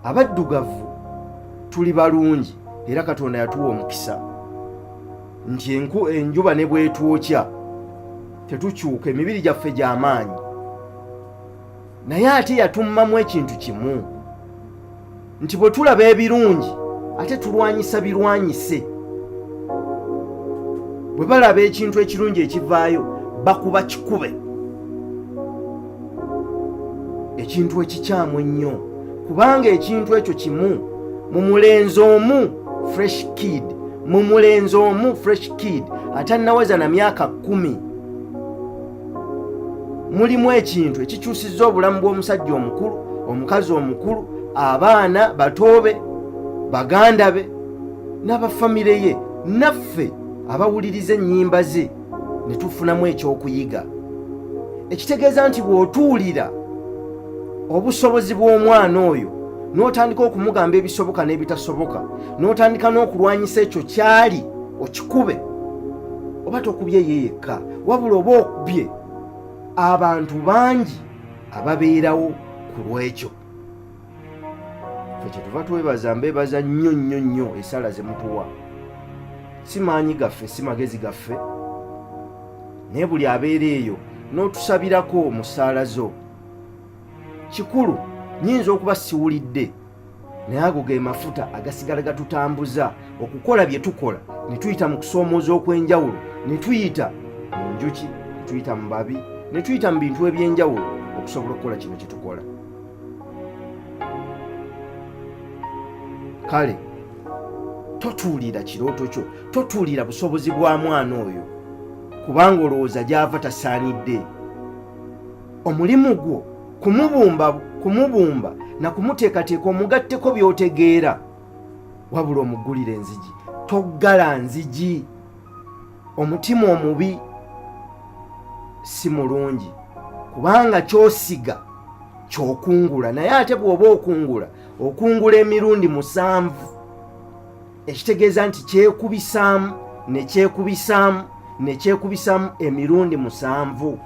Abaddugavu tuli balungi era Katonda yatuwa omukisa nti enku enjuba ne bwetwokya tetukyuka, emibiri gyaffe gy'amaanyi. Naye ate yatummamu ekintu kimu nti bwe tulaba ebirungi ate tulwanyisa birwanyise. Bwe balaba ekintu ekirungi ekivaayo bakuba kikube, ekintu ekikyamu ennyo, kubanga ekintu ekyo kimu mu mulenzi omu Fresh Kid, mu mulenzi omu Fresh Kid atannaweza na myaka 10, mulimu ekintu ekikyusizza obulamu bw'omusajja omukulu, omukazi omukulu, abaana batoobe, baganda be n'abafamire ye, naffe abawuliriza ennyimba ze ne tufunamu ekyokuyiga. Ekitegeeza nti bw'otuulira obusobozi bw'omwana oyo n'otandika okumugamba ebisoboka n'ebitasoboka, n'otandika n'okulwanyisa ekyo kyali okikube, oba tokubye ye yekka, wabula oba okubye abantu bangi ababeerawo ku lw'ekyo. Ffe kyetuva twebaza, mbeebaza nnyo nnyo nnyo esala ze mutuwa. Si maanyi gaffe, si magezi gaffe, naye buli abeera eyo n'otusabirako mu ssaala zo kikulu. Nyinza okuba siwulidde, naye ago ge mafuta agasigala gatutambuza okukola bye tukola, ne tuyita mu kusoomooza okw'enjawulo, ne tuyita mu njuki, ne tuyita mu babi, ne tuyita mu bintu eby'enjawulo okusobola okukola kino kye tukola. Kale totuulira kirooto kyo, totuulira busobozi bwa mwana oyo, kubanga olowooza gy'ava tasaanidde. Omulimu gwo kumubumba, kumubumba na kumuteekateeka, omugatteko by'otegeera, wabula omuggulira enzigi. Toggala nzigi. Omutima omubi si mulungi, kubanga ky'osiga ky'okungula, naye ate bw'oba okungula, okungula emirundi 7, ekitegeeza nti kyekubisaamu ne kyekubisaamu ne kyekubisaamu emirundi 7.